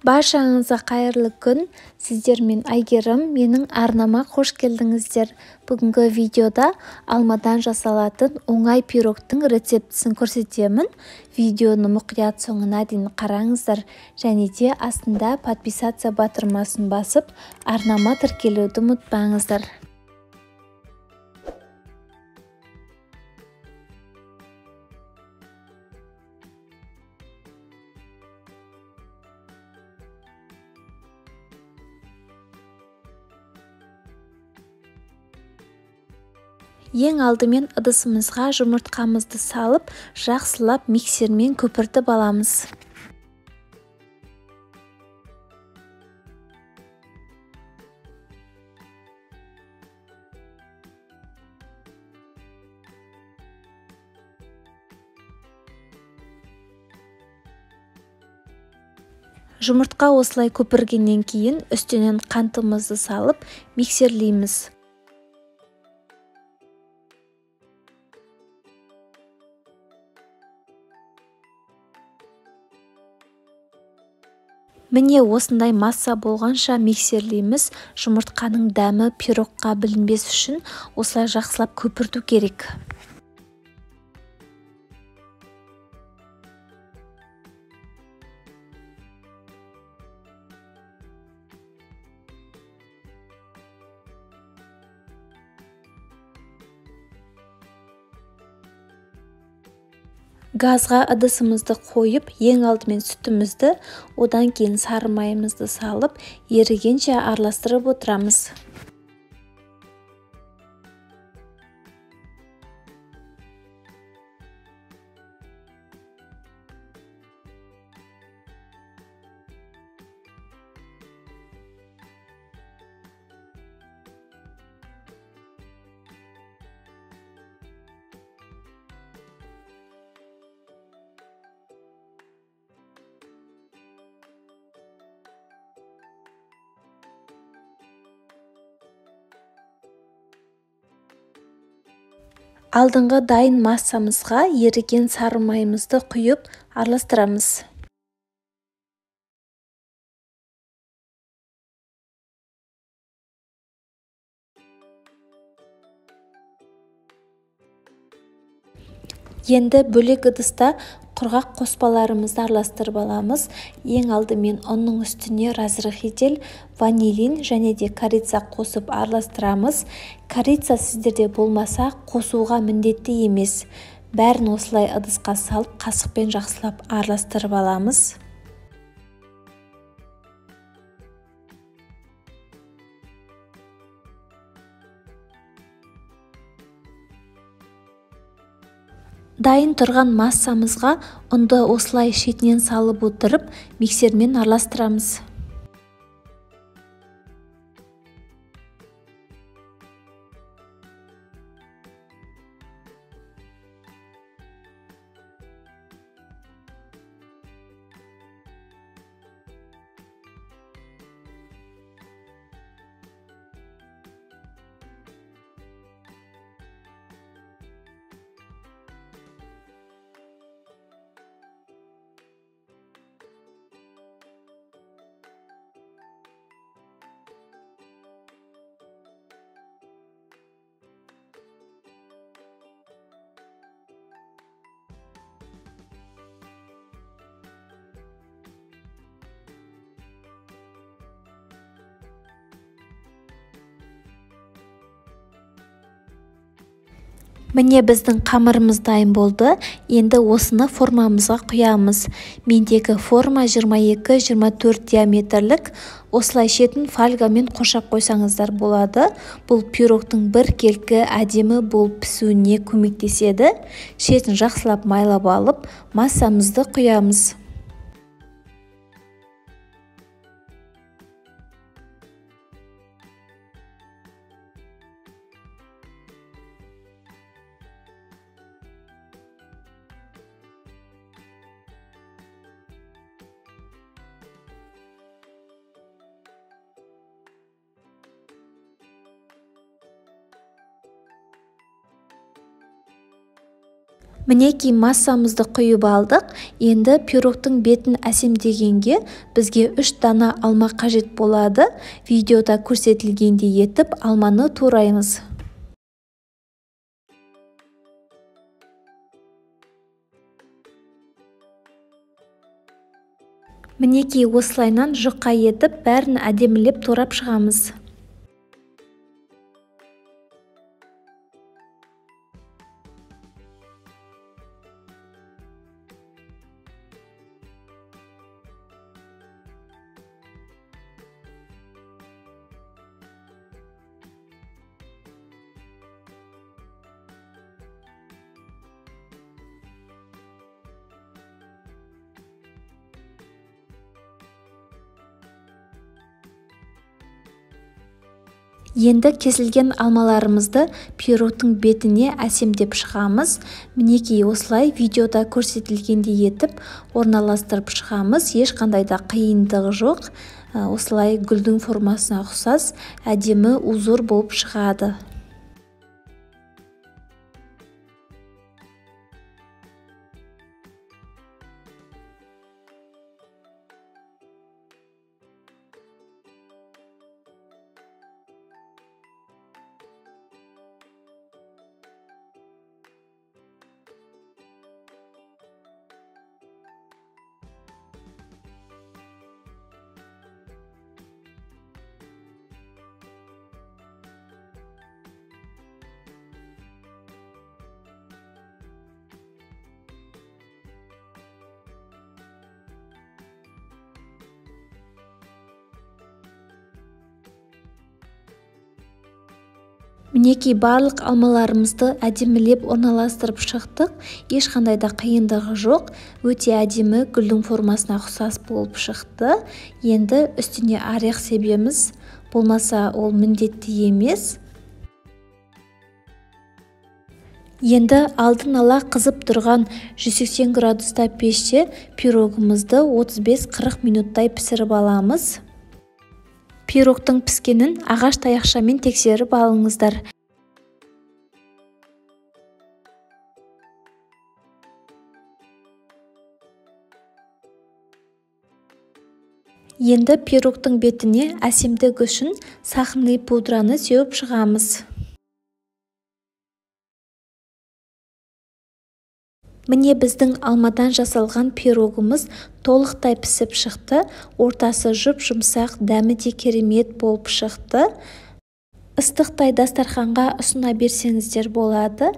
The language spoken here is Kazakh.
Баршаңызға қайырлы күн. Сіздермен Айгерім, менің арнама қош келдіңіздер. Бүгінгі видеода алмадан жасалатын оңай пирогтың рецептісін көрсетемін. Видеоны мұқият соңына дейін қараңыздар және де астында подписаться батырмасын басып, арнама тіркелуді ұмытпаңыздар. Ең алдымен ыдысымызға жұмыртқамызды салып, жақсылап миксермен көпіртіп аламыз. Жұмыртқа осылай көпіргеннен кейін үстінен қантымызды салып, миксерлейміз. Міне осындай масса болғанша миксерлейміз. Жұмыртқаның дәмі пирогқа білінбес үшін осылай жақсылап көпірту керек. Газға ыдысымызды қойып, ең алдымен сүтімізді, одан кейін сары майымызды салып, ерігенше араластырып отырамыз. Алдыңғы дайын массамызға еріген сары майымызды құйып араластырамыз. Енді бөлек ыдыста құрғақ қоспаларымызды араластырып аламыз. Ең алдымен ұнның үстіне разрыхитель, ванилин және де корица қосып араластырамыз. Корица сіздерде болмаса, қосуға міндетті емес. Бәрін осылай ыдысқа салып, қасықпен жақсылап араластырып аламыз. Дайын тұрған массамызға ұнды осылай шетінен салып отырып, миксермен араластырамыз. Міне біздің қамырымыз дайын болды. Енді осыны формамызға құямыз. Мендегі форма 22-24 диаметрлік. Осылай шетін фольгамен қоршап қойсаңыздар болады. Бұл пирогтың біркелкі әдемі болып пісуіне көмектеседі. Шетін жақсылап майлап алып, массамызды құямыз. Мінекей, массамызды құйып алдық. Енді пирогтың бетін әсемдегенге бізге 3 дана алма қажет болады. Видеода көрсетілгендей етіп алманы тураймыз. Мінекей, осылайынан жұқа етіп бәрін әдемілеп турап шығамыз. Енді кесілген алмаларымызды пирогтың бетіне әсемдеп шығамыз. Мінекей, осылай видеода көрсетілгендей етіп орналастырып шығамыз. Ешқандай да қиындығы жоқ. Осылай гүлдің формасына ұқсас әдемі узор болып шығады. Мінекей, барлық алмаларымызды әдемілеп орналастырып шықтық. Ешқандай да қиындығы жоқ. Өте әдемі гүлдің формасына ұқсас болып шықты. Енді үстіне орех себеміз. Болмаса ол міндетті емес. Енді алдын ала қызып тұрған 180 градуста пеште пирогымызды 35-40 минуттай пісіріп аламыз. Пирогтың піскенін ағаш таяқшамен тексеріп алыңыздар. Енді пирогтың бетіне әсемдік үшін сахарный пудраны сеуіп шығамыз. Міне, біздің алмадан жасалған пирогымыз толықтай пісіп шықты. Ортасы жұп-жұмсақ, дәмі де керемет болып шықты. Ыстықтай дастарханға ұсына берсеңіздер болады.